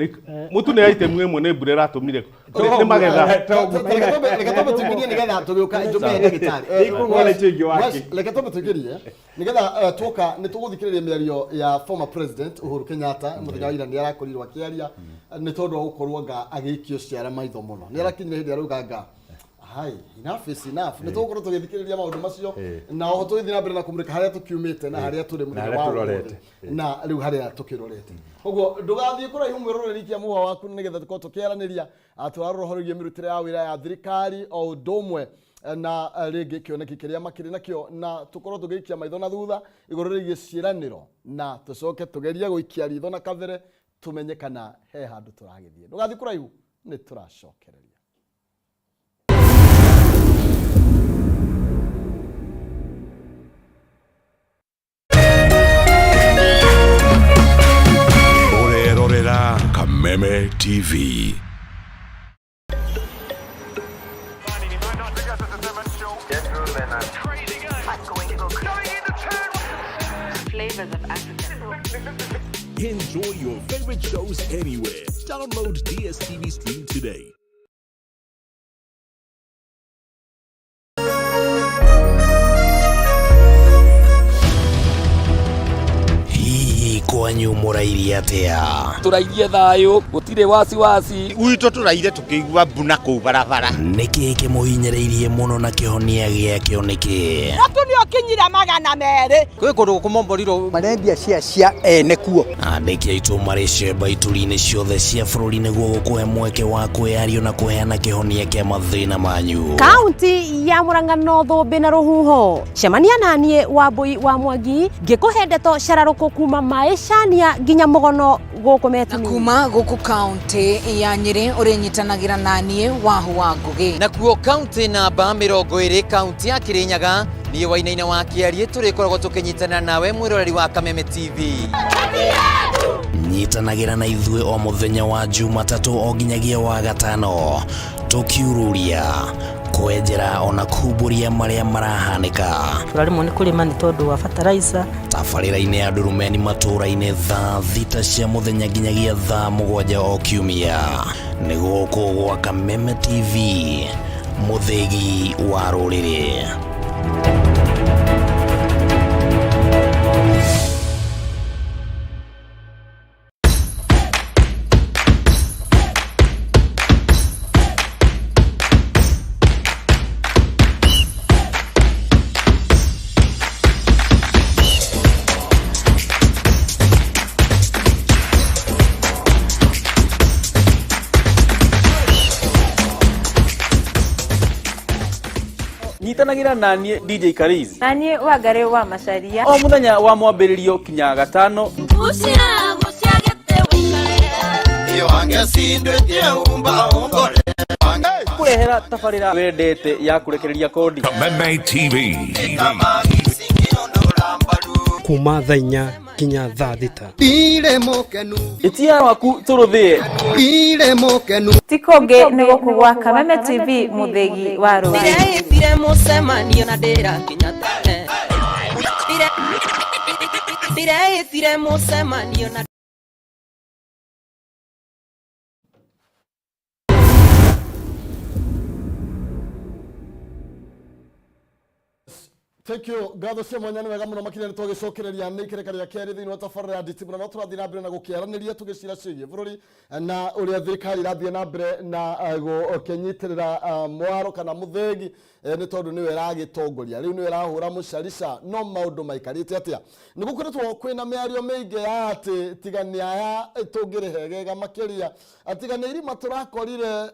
Mũtu nĩ item ĩmwe, nĩ mbura ĩratũmire nĩ magetha. Reke twambe tũingĩrie nĩgetha tũgĩũka njũke ndagĩtarĩ. Nĩ ikũgwa na icio ingĩ waki. Reke twambe tũingĩrie nĩgetha tuoka nĩ tũgũthikĩrĩria mĩario ya former president Uhuru Kenyatta. Mũthenya wa ira nĩ arakorirwo akĩaria nĩ tondũ wa gũkorwo anga agĩikio ciara maitho mũno, nĩ arakinyire hĩndĩ arauga anga hai, enough is enough. Nĩ tũgũkorwo tũgĩthikĩrĩria maũndũ macio na oho tũgĩthiĩ na mbere na kũmũrĩka harĩa tũkiumĩte na harĩa tũrĩ mũthenya harĩa wa tũrorete. ũmũthĩ na rĩu harĩa tũkĩrorete. Koguo ndũgathiĩ kũraihu, mwĩroreri, ikia mũhwa waku nĩgetha tũkorwo tũkĩaranĩria. Tũrarora ũhoro wĩgiĩ mĩrutĩre ya wĩra ya thirikari o ũndũ ũmwe na rĩngĩ kĩoneki kĩrĩa makĩrĩ nakĩo, na tũkorwo tũgĩikia maitho na thutha igũrũ rĩgiĩ ciĩranĩro, na tũcoke tũgerie gũikia ritho na kabere tũmenye kana he handũ tũragĩthiĩ. Ndũgathiĩ kũraihu, nĩ tũracokereria. Ũrerorera Kameme TV. Flavors of Africa. Enjoy your favorite shows anywhere. Download DSTV Stream today. Hihi kwanyu mũrairie atĩa? Tũrairie thayũ, gũtirĩ wasiwasi. Gwitũ tũraire tũkĩigua mbuna kũu barabara. Nĩkĩ kĩmũhinyĩrĩirie mũno na kĩhonia gĩakĩo nĩkĩ? Mũtu nĩ ũkinyire 200. Kwĩ kũndũ kũmomborirwo marendia cia ene kuo. Andĩki aitũ marĩ cemba ituri-inĩ ciothe cia bũrũri nĩguo gũkũhe mweke wa kwĩyario na kũheana kĩhonia kĩa mathĩna manyu. Kaunti ya Murang'a no thũmbĩ na rũhuho. Cemania naniĩ Wambui wa Mwangi ngĩkũhe ndeto cararũkũ kuma maĩcania nginya mũgono gũkũ Metini. Kuma gũkũ kaunti ya Nyĩrĩ ũrĩnyitanagĩra naniĩ Wahu wa Ngũgĩ. Nakuo kaunti namba 20, kaunti ya Kirinyaga, niĩ Wainaina wa Kĩariĩ tũrĩkoragwo tũkĩnyitana nawe mwĩroreri wa Kameme TV. Nyitanagĩra na ithuĩ o mũthenya wa Jumatatũ o nginyagia wa gatano, tũkiururia, kwenjera ona kumbũria marĩa marahanĩka. Tũraremwo nĩ kũrĩma nĩ tondũ wa fertilizer. Tabarĩra-inĩ ya Ndurumeni matũũra-inĩ thaa 6 cia mũthenya nginyagia thaa 7 o kiumia, nĩ gũkũ gwa Kameme TV, mũthĩgi wa rũrĩrĩ. Nyitanagĩra naniĩ DJ Karizi Na niĩ Wangarĩ wa Macaria. O mũthenya wa mwambĩrĩrio kinya gatano. Kũrehera tabarĩra wendete ya kũrekereria kodi. Kameme TV. Kuma thaa 4 nginya thaa 6. Ndire mũkenu. Ĩtia waku tũrũthĩe. Ndire mũkenu. Ti kũngĩ nĩ gũkũ gwa Kameme TV, mũthĩgi wa rũrĩrĩ. Ndĩreĩtire mũcemanio na ndĩrakinya tene. Ndĩreĩtire mũcemanio na Thank you. Ngatho cia mwanya nĩ wega mũno makĩria nĩ twagĩcokereria nĩ ikereka rĩa kerĩ thĩinĩ wa tabarĩra ya nditimũrano no tũrathiĩ na mbere na gũkĩaranĩria tũgĩcira ciĩgiĩ bũrũri na ũrĩa thirikari irathiĩ na mbere na gũkĩnyitĩrĩra mwaro kana mũthĩgi nĩ tondũ nĩwe ĩragĩtongoria rĩu nĩwe ĩrahũra mũcarica no maũndũ maikarĩte atĩa nĩ gũkoretwo kwĩna mĩario mĩingĩ ya atĩ tiga nĩ aya tũngĩrĩhegega makĩria atiga nĩ irima tũrakorire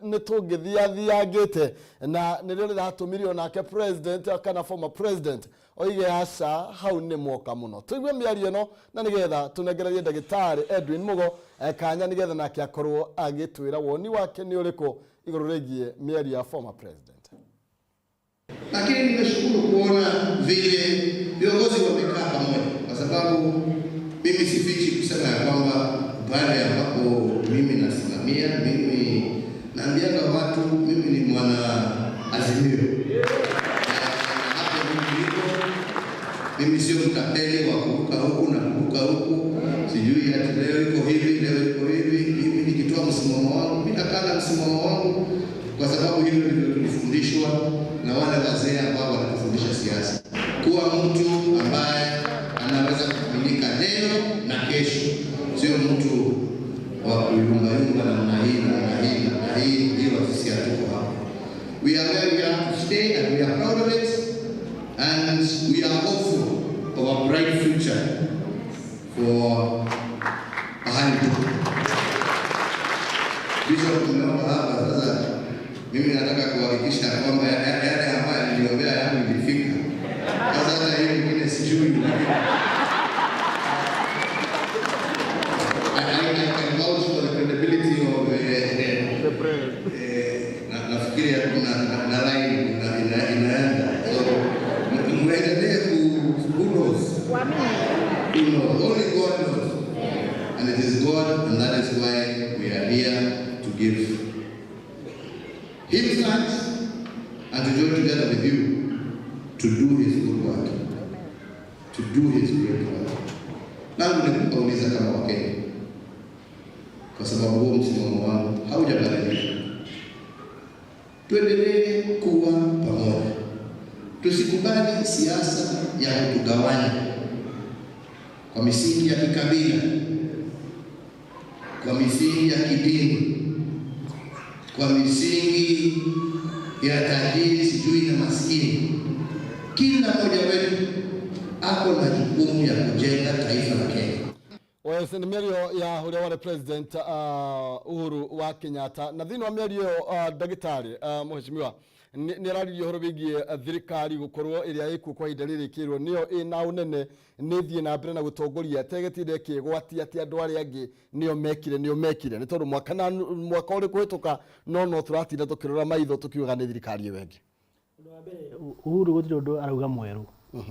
nĩ tũngĩthiathiangĩte na nĩrĩo rĩratũmire onake president kana former president oige aca hau nĩ mwoka mũno tũigue mĩario ĩno na nĩgetha tũnengererie ndagĩtarĩ Edwin Mugo kanya nĩgetha nake akorwo agĩtwĩra woni wake nĩ ũrĩkũ igũrũ rĩgiĩ mĩario ya former president. Lakini nimeshukuru kuona vile viongozi wamekaa pamoja, kwa sababu mimi sifichi kusema ya kwamba pale ambapo mimi nasimamia, mimi naambianga watu mimi ni mwana Azimio. Na hapo mimi niko, mimi sio mtapeli wa kuruka huku na kuruka huku, sijui ati leo iko hivi, leo iko hivi. Mimi nikitoa msimamo wangu, mimi nakaa na msimamo wangu, kwa sababu hivyo ndivyo tulifundishwa na wale wazee ambao wanatufundisha siasa, kuwa mtu ambaye anaweza kuaminika leo na kesho, sio mtu wa kuyumbayumba namna hii namna hii namna hii. Hiyo sisi hatuko hapo. We are where we are to stay and we are proud of it and we are hopeful of a bright future for pahali tuko. Bishop, tumeomba hapa sasa. Mimi nataka kuhakikisha kwamba yale ambayo niliombea yangu ilifika. Sasa hata hiyo ingine sijui, lakini I can vouch for the credibility of nafikiri kuna na line inaenda, so muendelee ku, who knows, who knows, only God knows, and it is God, and that is why we are here to give him thanks and to join together with you to do his good work, to do his great work. Langu ni kuwauliza kama Wakenya, kwa sababu huo msimamo wangu haujabadilika. Tuendelee kuwa pamoja, tusikubali siasa ya kutugawanya kwa misingi ya kikabila, kwa misingi ya kidini, kwa misingi ya tajiri sijui na maskini. Kila mmoja wetu ako na jukumu ya kujenga taifa la Kenya. Wes nĩ mĩario ya ũrĩa warĩ president Uhuru wa Kenyatta na thĩinĩ wa mĩario ĩyo ndagĩtarĩ mheshimiwa nĩ araririe ũhoro wĩgiĩ thirikari gũkorwo ĩrĩa ĩkuo kwa ihinda rĩrĩ ĩkĩrwo nĩyo ĩna ũnene nĩ thiĩ na mbere na gũtongoria tegĩtinde ĩkĩgwatia atĩ andũ arĩa angĩ nĩo mekire nĩ tondũ mwaka na mwaka ũrĩ kũhĩtũka no tũratinda tũkĩrora maitho tũkiuga nĩ thirikari ĩyo ĩngĩ. Uhuru gũtirĩ ũndũ arauga mwerũ,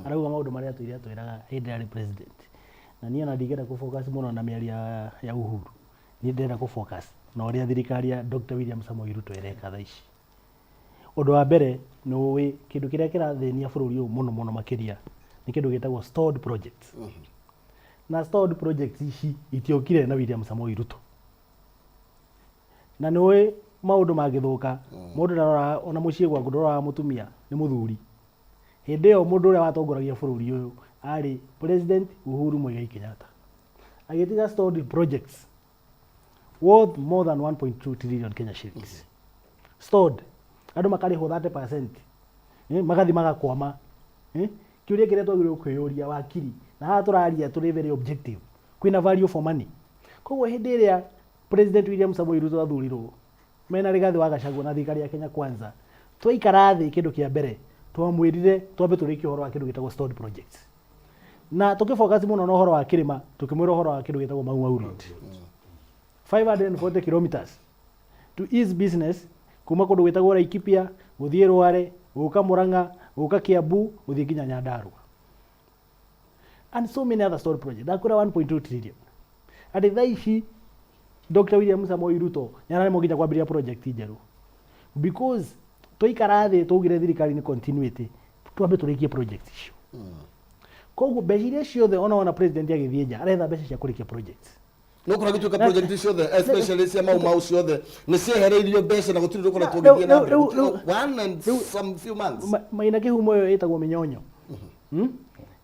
arauga maũndũ marĩa atũire atwĩraga hĩndĩ ĩrĩa arĩ president, na niĩ ona ndingĩenda kũ-focus mũno na mĩario ya Uhuru. Niĩ ndĩrenda kũ-focus na ũrĩa thirikari ya Dr. William Samoei Ruto ĩreka thaa ici. Ũndũ wa mbere, nĩ ũĩ kĩndũ kĩrĩa kĩrathĩnia bũrũri ũyũ mũno mũno makĩria nĩ kĩndũ gĩtagwo stalled projects, na stalled projects ici itiokire na William Samoei Ruto. Na nĩ ũĩ maũndũ mangĩthũka, mũndũ ndaroraga ona mũciĩ gwaku, ndũroraga mũtumia nĩ mũthuri. Hĩndĩ ĩyo mũndũ ũrĩa watongoragia bũrũri ũyũ arĩ President Uhuru Muigai Kenyatta, agĩtiga stalled projects worth more than 1.2 trillion Kenya shillings stalled, andũ makarĩhwo 30%, magathi magakwama. Kĩũria kĩrĩa twagĩrĩirwo kwĩyũria wakiri, na haha tũraria tũrĩ very objective, kwĩna value for money. Koguo hĩndĩ ĩrĩa President William Samoei Ruto athurirwo mena Rigathi wa Gachagua na thirikari ya Kenya Kwanza, twaikara thĩ, kĩndũ kĩa mbere twamwĩrire twambe tũrĩkie ũhoro wa kĩndũ gĩtagwo stalled projects, na tũkĩfocus mũno na ũhoro wa kĩrĩma, tũkĩmwĩra ũhoro wa kĩndũ gĩtagwo Mau Mau Road, 540 kilometers to ease business kuma kũndũ gwĩtagwo Laikipia gũthiĩ Rware, gũka Murang'a, gũka Kiambu, gũthiĩ nginya Nyandarua, and so many other stalled projects. Ndakwĩra 1.2 trillion atĩ thaa ici Dr. William Samoei Ruto nĩararemwo nginya kwambĩrĩria project njerũ because twaikara thĩ twaugire thirikari nĩ continuity, twambe tũrĩkie project icio. Koguo mbeca iria ciothe ona wona president agĩthiĩ nja aretha mbeca cia kũrĩkia projects. No kũragĩtuĩka project ciothe, especially cia Mau Mau ciothe nĩ ciehereirio mbeca na gũtirĩ ũkoretwo ũgĩthiĩ na mbere. One and some few months. Maina Kĩhumo ĩyo ĩtagwo mĩnyonyo.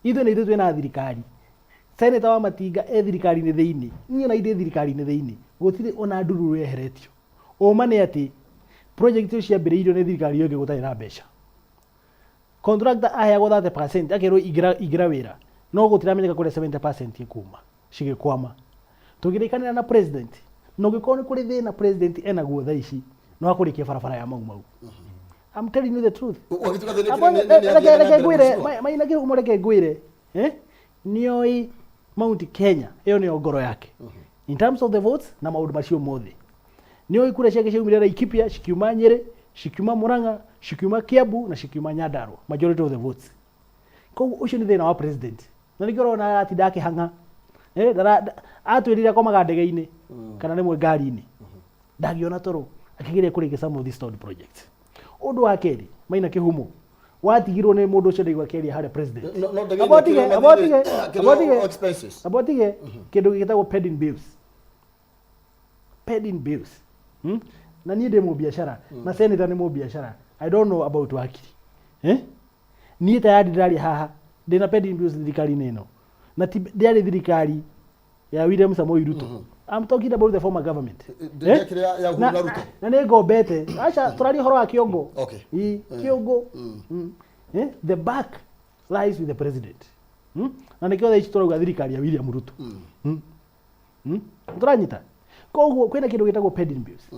Ithuĩ nĩ ithuĩ twĩna thirikari. Senator wa Matinga e thirikari-inĩ thĩinĩ, niĩ ona ndĩ thirikari-inĩ thĩinĩ, gũtirĩ ona ndururu yeheretio. Ũma nĩ atĩ project icio ciambĩrĩirio nĩ thirikari ĩyo ĩngĩ gũtarĩ na mbeca. Contractor aheagwo 30% akerwo ingĩra, ingĩra wĩra, no gũtiramenyeka kũrĩa 70% ĩkuma, cigĩkwama. Tũkĩrĩkanĩra na president, na ũngĩkorwo nĩ kũrĩ thĩna president enaguo thaa ici, nĩ wa kũrĩkia barabara ya Mau Mau. I'm telling you the truth. Ũgĩtuĩka thĩna Abo- nĩ- nĩ- nĩ reke athiaga na reke mbere ngwĩre, mũciĩ. Maina Kĩhumo reke ngwĩre, eh? Nĩoĩ Mount Kenya ĩyo nĩyo ngoro yake in terms of the votes na maũndũ macio mothe. Nĩoĩ kura ciake ciaumire Laikipia, cikiuma Nyĩrĩ, cikiuma Murang'a, cikiuma Kiambu na cikiuma Nyandarua, majority of the votes. Koguo ũcio nĩ thĩna wa president, na nĩkĩo ũrona aratinda akĩhang'a. Eh, atwĩrire akomaga ndege-inĩ kana rĩmwe ngari-inĩ, ndangĩona toro akĩgeria kũrĩkia some of these stalled projects. Ũndũ wa kerĩ, Maina Kĩhumo, watigirwo nĩ mũndũ ũcio ndaigua akĩaria harĩa president. No ndege Amba ũtige, ĩkĩrwo amba ũtige, mathirĩ, amba ũtige, ĩkĩrwo expenses. amba ũtige kĩndũ gĩtagwo pending bills. Pending bills. Na niĩ ndĩ mũbiacara, na senator nĩ mũbiacara. I don't know about wakiri. Eh? Niĩ tayari ndĩraria haha, ndĩna pending bills thirikari-inĩ ĩno. Na ti ndĩarĩ thirikari ya William Samoei Ruto. I'm talking about the former government. Ndĩ- Eh? ndĩakĩrĩ ya Uhuru Na- na Ruto. Na nĩ ngombete. Aca tũraria ũhoro wa kĩongo. Okay. Ĩ, kĩongo. Eh? The back lies with the president. Na nĩkĩo thaa ici tũrauga thirikari ya William Ruto. Tũranyita. Koguo kwĩna kĩndũ gĩtagwo pending bills.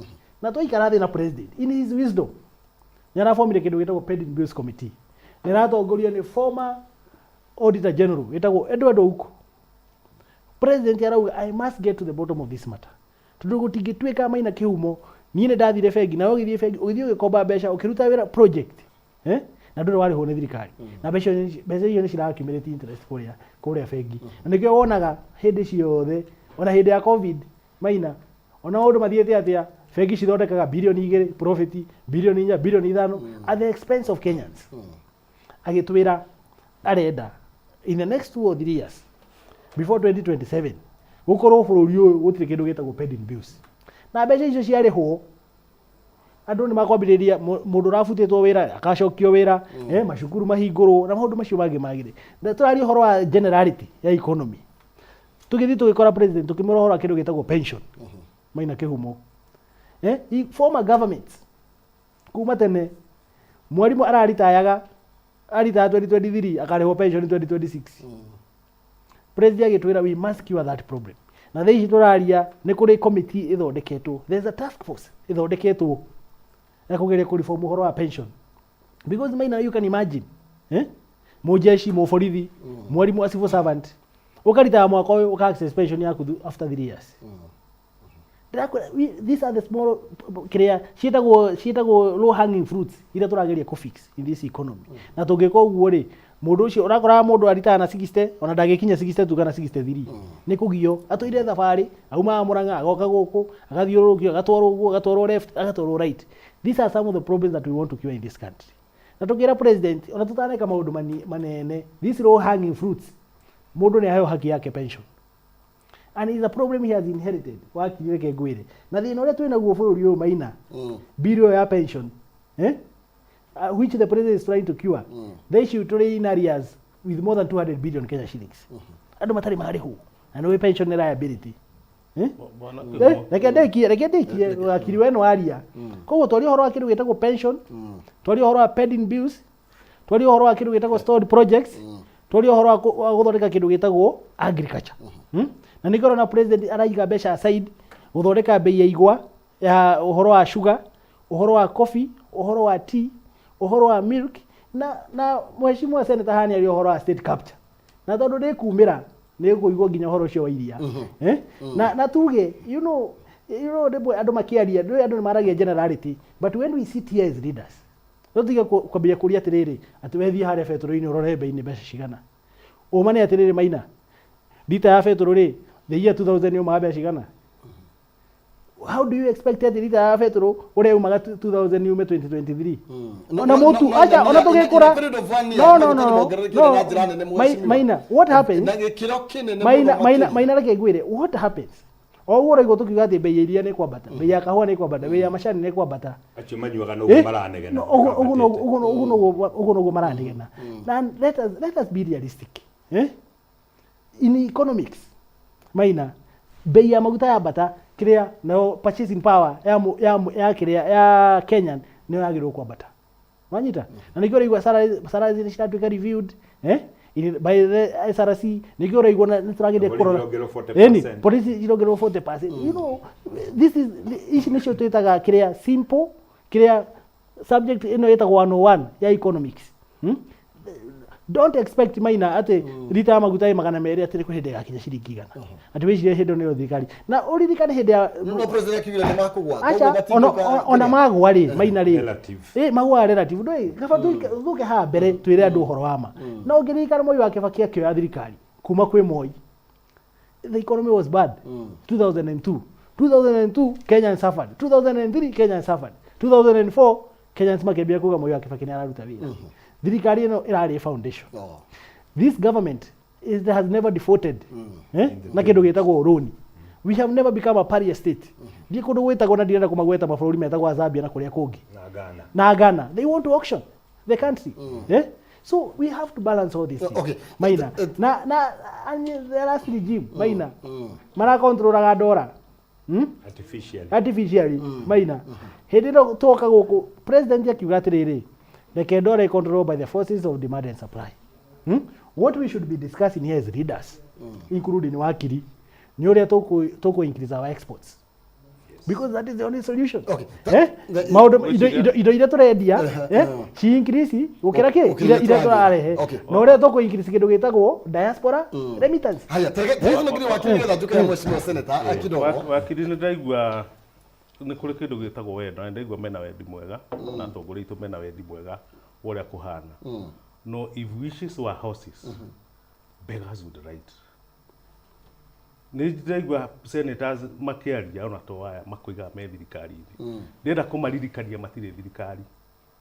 Na twaikara thĩ na president in his wisdom nĩ arabomire kĩndũ gĩtagwo pending bills committee. Nĩ ĩratongorio nĩ former auditor general wĩtagwo Edward Ouko. President arauga I must get to the bottom of this matter. Tondũ gũtingĩtuĩka Maina Kĩhumo, niĩ nĩ ndathire bengi, nawe ũgĩthiĩ bengi, ũgĩthiĩ ũgĩkomba mbeca, ũkĩruta wĩra project. Eh? Na ndũrĩ warĩhwo nĩ thirikari. Na mbeca icio nĩ cira accumulate interest kũrĩa bengi. Na nĩkĩo wonaga hĩndĩ ciothe, ona hĩndĩ ya COVID, Maina, ona maũndũ mathiĩte atĩa, bengi cithondekaga bilioni 2 profit, bilioni 4, bilioni 5, at the expense of Kenyans. Agĩtwĩra arenda in the next 2 or 3 years before 2027 gũkorwo bũrũri ũyũ gũtirĩ kĩndũ gĩtagwo pending bills. Na mbeca icio ciarĩhwo andũ nĩ makwambĩrĩria, mũndũ ũrabutĩtwo wĩra akacokio wĩra, macukuru mahingũrwo na maũndũ macio mangĩ magĩrĩ. Na tũraria ũhoro wa generality ya economy. Tũgĩthiĩ tũgĩkora president tũkĩmwĩra ũhoro wa kĩndũ gĩtagwo pension. Maina Kĩhumo. Former governments kuma tene mwarimũ araritayaga, aritaya 2023 akarĩhwo pension 2026. President agĩtwĩra we must cure that problem. Na thaa ici tũraria nĩ kũrĩ committee ĩthondeketwo. There's a task force ĩthondeketwo ya kũgeria kũreform ũhoro wa pension. Because Maina, you can imagine, Mũjeshi, mũborithi, mwarimũ, a civil servant, ũkaritaya mwaka ũyũ, ũka access pension yaku after 3 years. Ndĩrakwĩra, these are the small kĩrĩa ciĩtagwo low hanging fruits iria tũrageria kũ fix in this economy. Na tũngĩka ũguo rĩ, mũndũ ũcio ũrakoraga mũndũ aritaya na 60, ona ndangĩkinya 62 kana 63. Nĩ kũgio, atũire thabarĩ, aumaga Mũrang'a, agoka gũkũ, agathiũrũrũkio, agatwarwo ũguo, agatwarwo left, agatwarwo right. These are some of the problems that we want to cure in this country. Na tũkĩra president, ona tũtaneka maũndũ manene, these low hanging fruits, mũndũ nĩ aheo haki yake pension. And it's a problem he has inherited. Wakiri reke ngwĩre. Na thĩna ũrĩa twĩnaguo bũrũri ũyũ Maina, bill ĩyo ya pension, Which the president is trying to cure. The issue tũrĩ in arrears with more than 200 billion Kenya shillings. Andũ matarĩ marĩhwo. Na nĩ pension nĩ liability. Bwana Kĩhumo. Reke ndĩkie, reke ndĩkie, wakiri we nĩ waria. Koguo twaria ũhoro wa kĩndũ gĩtagwo pension, twaria ũhoro wa pending bills, twaria ũhoro wa kĩndũ gĩtagwo stalled projects, twaria ũhoro wa gũthondeka kĩndũ gĩtagwo agriculture. Na nĩkĩo ũrona president araiga mbeca aside gũthondeka bei ya igwa, ya ũhoro wa sugar, ũhoro wa coffee, ũhoro wa tea, ũhoro wa milk, na mheshimiwa senator haha nĩaria ũhoro wa state capture. Na tondũ ndĩkumĩra, nĩngũigua nginya ũhoro ũcio wa iria. Na tuge, rĩmwe andũ makĩaria, ndũĩ andũ nĩmaragia generality, but when we sit here as leaders, no tuge kwambia kũria atĩrĩrĩ, atĩ we thiĩ harĩa betũrũ-inĩ ũrore bei nĩ mbeca cigana. Ũma nĩ atĩrĩrĩ Maina, rita ya betũrũ rĩ, the year 2000 yaumaga mbeca cigana? How do you expect atĩ rita ya betũrũ ũrĩa yaumaga 2000 yume 2023? Ona mũtu, acha, ona tũgĩkũra. In a period of one year, No, no, maguta no, nĩmongererekire no. na njĩra nene, mheshimiwa. Maina, what happens? Na gĩkĩro kĩnene Maina, mũno Maina, makĩria. Maina, reke ngwĩre, what happens? O ũguo ũraigua tũkiuga atĩ bei ya iria nĩ kwambata, bei ya kahũa nĩ kwambata, bei ya macani nĩ kwambata. Acio manyuaga noguo Eh? maranegena. No, ũguo noguo maranegena. Na let us be realistic. Eh? In economics, Maina, bei ya maguta yambata, kĩrĩa nayo purchasing power ya kĩrĩa ya Kenyan nĩyo yagĩrĩirwo kwambata. Wanyita? Na nĩkĩo ũraigua salaries nĩ ciratuĩka reviewed, eh? By the SRC, nĩkĩo ũraigua nĩ tũrageria Borithi kũrora. irongererwo 40%. Ĩni, polisi irongererwo 40%. This is ici nĩcio twĩtaga kĩrĩa simple, kĩrĩa subject ĩno ĩtagwo 101 ya economics. Don't expect, Maina, atĩ rita ya maguta ĩ 200 atĩ nĩ kwĩ hĩndĩ ĩgakinya ciringi 100, atĩ wĩcirie hĩndĩ ĩyo nĩyo thirikari na ũririkane hĩndĩ ya No president akiugire nĩ makũgwa. Aca, Koguo ona matigũka- magwa rĩ, Maina rĩ, Relative. Magwa relative ndũĩ kaba tũke haha mbere twĩre andũ ũhoro wa ma. No ũngĩririkana Moi wa Kibaki akĩoya thirikari kuma kwĩ Moi, the economy was bad. 2002, 2002 Kenyans suffered. 2003 Kenyans suffered. 2004 Kenyans makĩambia kuga Moi wa Kibaki nĩ araruta wĩra. Thirikari ĩno ĩrarĩ foundation. This government has never defaulted, eh? Na kĩndũ gĩtagwo rũni, we have never become a pariah state. Thiĩ kũndũ gwĩtagwo, na ndirenda kũmagweta, mabũrũri metagwo Zambia na kũrĩa kũngĩ Na Ghana. Na Ghana, they want to auction the country, eh? So we have to balance all these things, Maina. Na and the last regime, Maina, marakontrolaga ndora, Artificially. Artificially, Maina. Hĩndĩ ĩno twoka gũkũ, president akiuga atĩrĩrĩ, reke ndora control by the forces of demand and supply. What we should be discussing here as leaders, including wakiri, nĩ ũrĩa tũkũ increase our exports, because that is the only solution. Okay. Eh? Maũndũ indo iria tũrendia, eh, ci increase gũkĩra kĩ Gũkĩra iria iria iria tũrarehe na ũrĩa tũkũ increase kĩndũ gĩtagwo diaspora remittance. Haya, tereke ningine wakiri nĩgetha njũke he mheshimiwa senator kidogo. Wakiri, nĩ ndaigua nĩ kũrĩ kĩndũ gĩtagwo wendo, na nĩ ndaigua mena wendi mwega na atongoria aitũ mena wendi mwega wa ũrĩa kũhana. No if wishes were horses, beggars would ride. Nĩ ndaigua senators makĩaria ona to aya makoiga me thirikari-inĩ. Ndĩrenda kũmaririkania matirĩ thirikari.